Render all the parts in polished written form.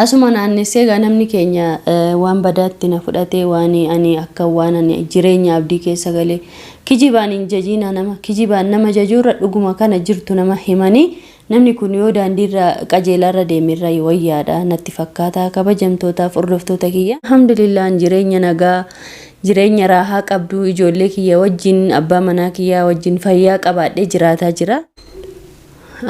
Asuma naannessee egaa namni keenya waan badaatti na fudhate waan ani akka waan ani jireenya abdii keessa galee kijibaan hin jajiinaa nama kijibaan nama jajuurra dhuguma kana jirtu nama himanii namni kun yoo daandiirra qajeelaarra deemerra wayyaadha natti fakkaata kabajamtootaaf hordoftoota kiyya. Alhamdulillah jireenya nagaa jireenya raahaa qabdu ijoollee kiyya wajjin abbaa manaa kiyyaa wajjin fayyaa qabaadhee jiraataa jira.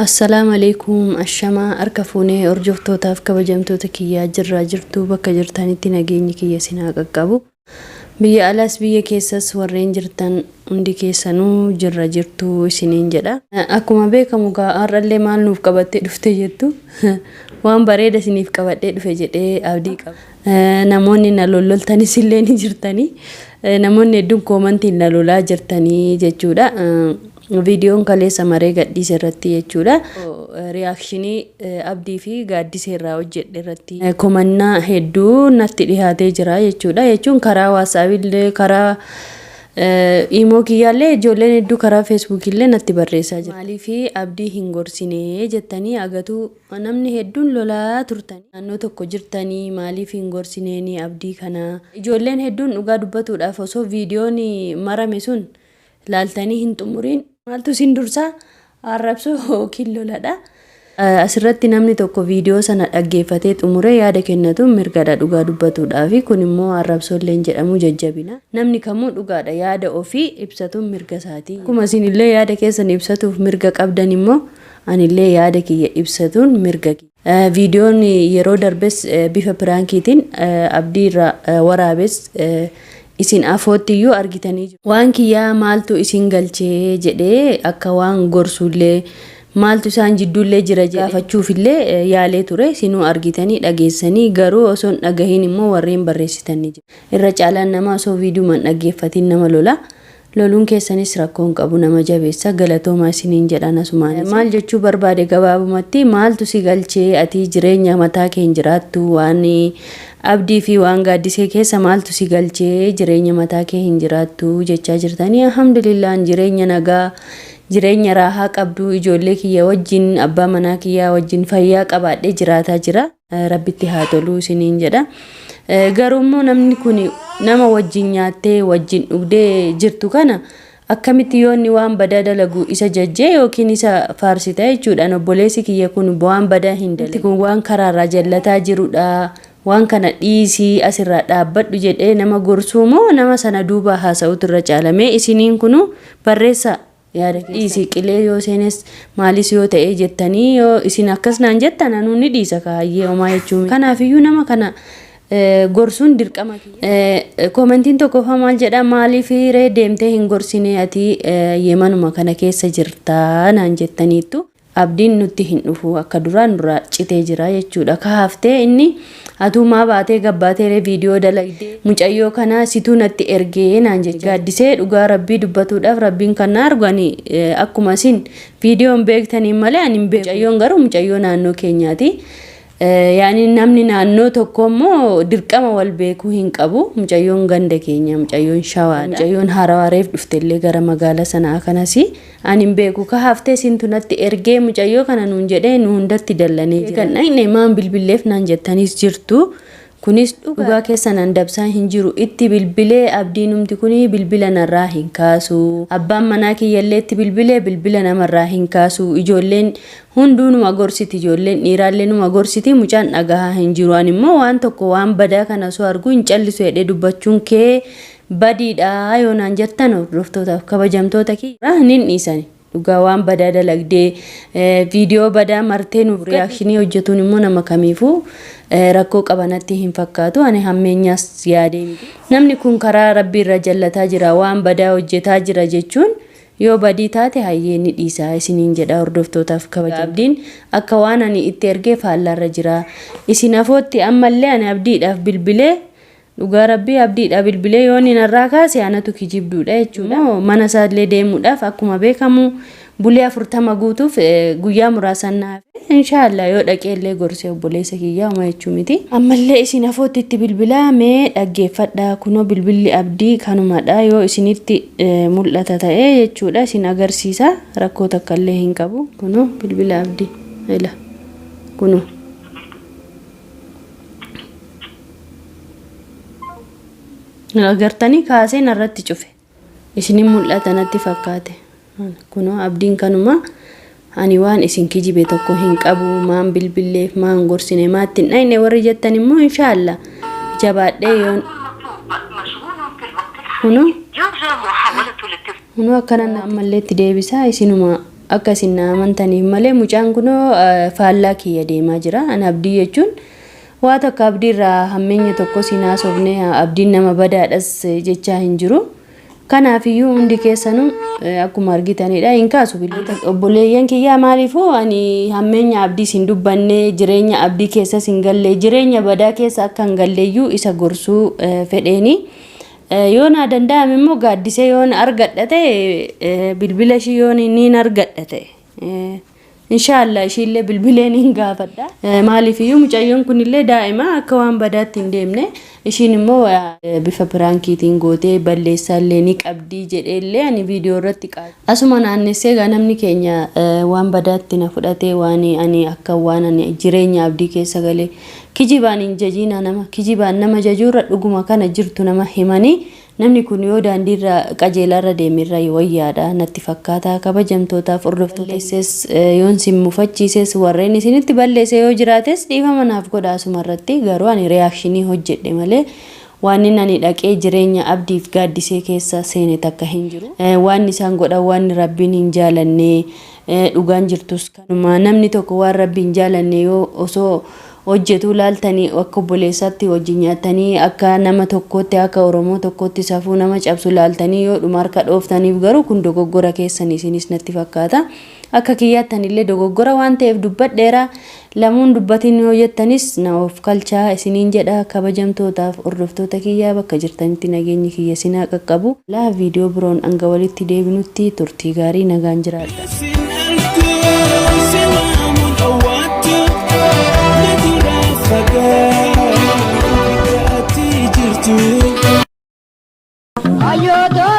Assalaamu Aleeykum Ashamaa harka fuunee hordoftootaaf kabajamtoota kiyyaa jirraa jirtuu bakka jirtanitti nageenyi kiyya isin haa qaqqabu. Biyya alaas biyya keessas warreen jirtan hundi keessanuu jirra jirtuu isiniin jedha. Akkuma beekamu gaa har'allee maal nuuf qabattee dhufte jettu waan bareeda isiniif qabadhee dhufe jedhee abdii qaba. Namoonni na lolloltanis illee ni jirtanii. Namoonni hedduun koomantiin na lolaa jirtanii jechuudha. Viidiyoon kaleessa maree gadhiise irratti jechuudha. Riyaakshinii Abdii fi Gaaddisee irraa hojjedhe irratti komannaa hedduu natti dhihaatee jira jechuudha. Jechuun karaa waatsaapillee karaa iimoo kiyyaallee ijoolleen hedduu karaa feesbuukillee natti barreessaa jira. Maaliif Abdii hin gorsine jettanii agatuu namni hedduun lolaa turtanii. Naannoo tokko jirtanii maaliif hin gorsineeni Abdii kana. Ijoolleen hedduun dhugaa dubbatuudhaaf osoo viidiyoon marame sun laaltanii hin xumuriin maaltu isin dursaa arrabsoo yookiin loladha. Asirratti namni tokko viidiyoo sana dhaggeeffatee xumuree yaada kennatu mirgadha dhugaa dubbatuudhaaf kun immoo arrabsoo illee jedhamu jajjabina. Namni kamuu dhugaadha yaada ofii ibsatuun mirga isaati. Akkuma isinillee yaada keessan ibsatuuf mirga qabdan immoo anillee yaada kiyya ibsatuun mirga kiyya. Viidiyoon yeroo darbes bifa piraankiitiin abdii irraa waraabes isin afootti iyyuu argitanii jiru. Waan kiyyaa maaltu isin galchee jedhee akka waan gorsullee maaltu isaan jidduullee jira jedhee gaafachuufillee yaalee ture isinuu argitanii dhageessanii garuu osoo hin dhagahiin immoo warreen barreessitan ni jiru. Irra caalaan namaa osoo viidiyuma hin dhaggeeffatiin nama lola. Loluun keessanis rakkoo hin qabu nama jabeessa galatoomaa isiniin jedhaan asumaanis. Maal jechuu barbaade gabaabumatti maaltu si galchee ati jireenya mataa kee hin jiraattu waan abdii fi waan gaaddisee keessa maaltu si galchee jireenya mataa kee hin jiraattu jechaa jirtanii alhamdulillah jireenya nagaa jireenya raahaa qabdu ijoollee kiyya wajjin abbaa manaa kiyyaa wajjin fayyaa qabaadhee jiraataa jira. Rabbitti haa toluu isiniin jedha. Garuu immoo namni kun nama wajjin nyaattee wajjin dhugdee jirtu kana akkamitti yoo inni waan badaa dalagu isa jajjee yookiin isa faarsita jechuudhaan obboleessi kiyya kun waan badaa hin dalagu. Kun waan karaarraa jallataa jirudha. Waan kana dhiisii asirraa dhaabbadhu jedhee nama gorsuu moo nama sana duubaa haasa'utu irra caalamee isiniin kunu barreessaa. Yaada keessan dhiisi qilee yoo seenes maalis yoo ta'ee jettanii yoo isin akkas naan jettan anuu ni dhiisa kaayyee homaa jechuu miti. Kanaafiyyuu nama kana gorsuun dirqama kiyya. Koomentiin tokkoffaa maal jedha maaliif ree deemtee hin gorsine ati yemanuma kana keessa jirtaa naan jettaniittu. Abdiin nutti hin dhufu akka duraa nurraa citee jira jechuudha. Ka haftee inni atuu maa baatee gabbaatee ree viidiyoo dalagdee mucayyoo kana situu natti ergee naan jecha. Gaaddisee dhugaa rabbii dubbatuudhaaf rabbiin kan na argu ani akkuma isin viidiyoon beektaniin malee ani hin beeku. Mucayyoon garuu mucayyoo naannoo keenyaati. Yaani namni naannoo tokko immoo dirqama wal beekuu hin qabu. Mucayyoon ganda keenya, mucayyoon shawaadha. Mucayyoon haarawaa reef dhufte illee gara magaala sanaa kanas ani hin beeku. Ka haftee sintu natti ergee mucayyoo kana nuun jedhee nu hundatti dallanee jira. Kan dhaqne maan bilbilleef naan jettaniis jirtu. Kunis dhugaa keessa nan dabsaa hin jiru. Itti bilbilee abdiinumti kuni bilbila narraa hin kaasu. Abbaan manaa kiyyallee itti bilbilee bilbila namarraa hin kaasu. Ijoolleen hunduu numa gorsiti ijoolleen dhiiraallee numa gorsiti mucaan dhagahaa hin jiru. Ani immoo waan tokko waan badaa kana osoo arguu hin callisu jedhee dubbachuun kee badiidha yoo naan jettan hordoftootaaf kabajamtoota kiyya nin dhiisani. Dhugaa waan badaa dalagdee viidiyoo badaa martee nuuf riyaakshinii hojjetuun immoo nama kamiifuu rakkoo qaba natti hin fakkaatu. Ani hammeenyaas yaadee miti. Namni kun karaa rabbii irra jallataa jira waan badaa hojjetaa jira jechuun yoo badii taate hayyee ni dhiisa isiniin jedha hordoftootaaf kabaja. Abdiin akka waan ani itti ergee faallaarra jira. Isin afootti ammallee ani abdiidhaaf bilbilee Dhugaa rabbii abdiidha bilbilee yoo inni narraa kaase anatu kijibduudha jechuudha. Immoo mana isaallee deemuudhaaf akkuma beekamu bulee 40 guutuuf guyyaa muraasan na hafe. Inshaallah yoo dhaqee illee gorsee obboleessa kiyyaa homa jechuu miti. Ammallee isin afootti itti bilbilaa mee dhaggeeffadha kunoo bilbilli abdii kanumadha yoo isinitti mul'ata ta'e jechuudha isin agarsiisa rakkoo takka illee hin qabu kunoo bilbila abdii ila kunoo. Agartanii kaasee narratti cufe. Isinin mul'ata natti fakkaate. Kunoo abdiin kanuma ani waan isin kijibe tokko hin qabu maan bilbilleef maan gorsine maatti hin dhayne warri jettan immoo inshaalla jabaadhee yoon kunoo kunoo akkana na ammallee itti deebisaa isinuma akka isin na amantaniif malee mucaan kunoo faallaa kiyya deemaa jira. Ani abdii jechuun waa takka abdii irraa hammeenya tokkos hin haasofne abdiin nama badaadhas jechaa hin jiru. Kanaafiyyuu hundi keessanuu akkuma argitanidha hin kaasu bilbila. Obboleeyyan kiyyaa maaliifuu ani hammeenya abdiis hin dubbanne jireenya abdii keessas hin galle jireenya badaa keessa akka hin galleyyuu isa gorsuu fedheeni. Yoo naa danda'ame immoo gaaddisee yoon argadha ta'e bilbila ishii yoon niin argadha ta'e Inshaallah ishiillee bilbileen hin gaafadha. Maaliifiyyuu mucayyoon kunillee daa'ima akka waan badaatti hin deemne ishiin immoo bifa piraankiitiin gootee balleessaallee ni qabdi jedheellee ani viidiyoo irratti asuma naannessee egaa namni keenya waan badaatti na fudhatee waan ani akka waan ani jireenya abdii keessa galee kijibaan hin jajiinaa nama kijibaan nama jajuurra dhuguma kana jirtu nama himanii Namni kun yoo daandiirra qajeelaarra deeme irra wayyaadha natti fakkaata. Kabajamtootaaf hordoftoota balleesses yoon sin mufachiises warreen isinitti balleesse yoo jiraates dhiifama naaf godha asuma irratti garuu ani reakshinii hojjedhe malee waan ani dhaqee jireenya abdiif gaaddisee keessa seene takka hin jiru. Waan isaan godhan waan rabbiin hin jaalanne dhugaan jirtus kanuma namni tokko waan rabbiin jaalanne yoo osoo hojjetuu laaltanii akka obboleessaatti wajjin nyaattanii akka nama tokkootti akka Oromoo tokkootti safuu nama cabsu laaltanii yoo dhuma harka dhooftaniif garuu kun dogoggora keessan isinis natti fakkaata. Akka kiyyaattanillee dogoggora waan ta'eef dubbadheera. Lamuun dubbatin yoo jettanis na of kalchaa isiniin jedha kabajamtootaaf hordoftoota kiyyaa bakka jirtanitti nageenyi kiyya isin haa qaqqabu. Laa viidiyoo biroon hanga walitti deebinutti turtii gaarii nagaan jiraadha. Sin arguu si waamuun owwaattu na duraa fagaatu bakka ati jirtu. Ayyoo.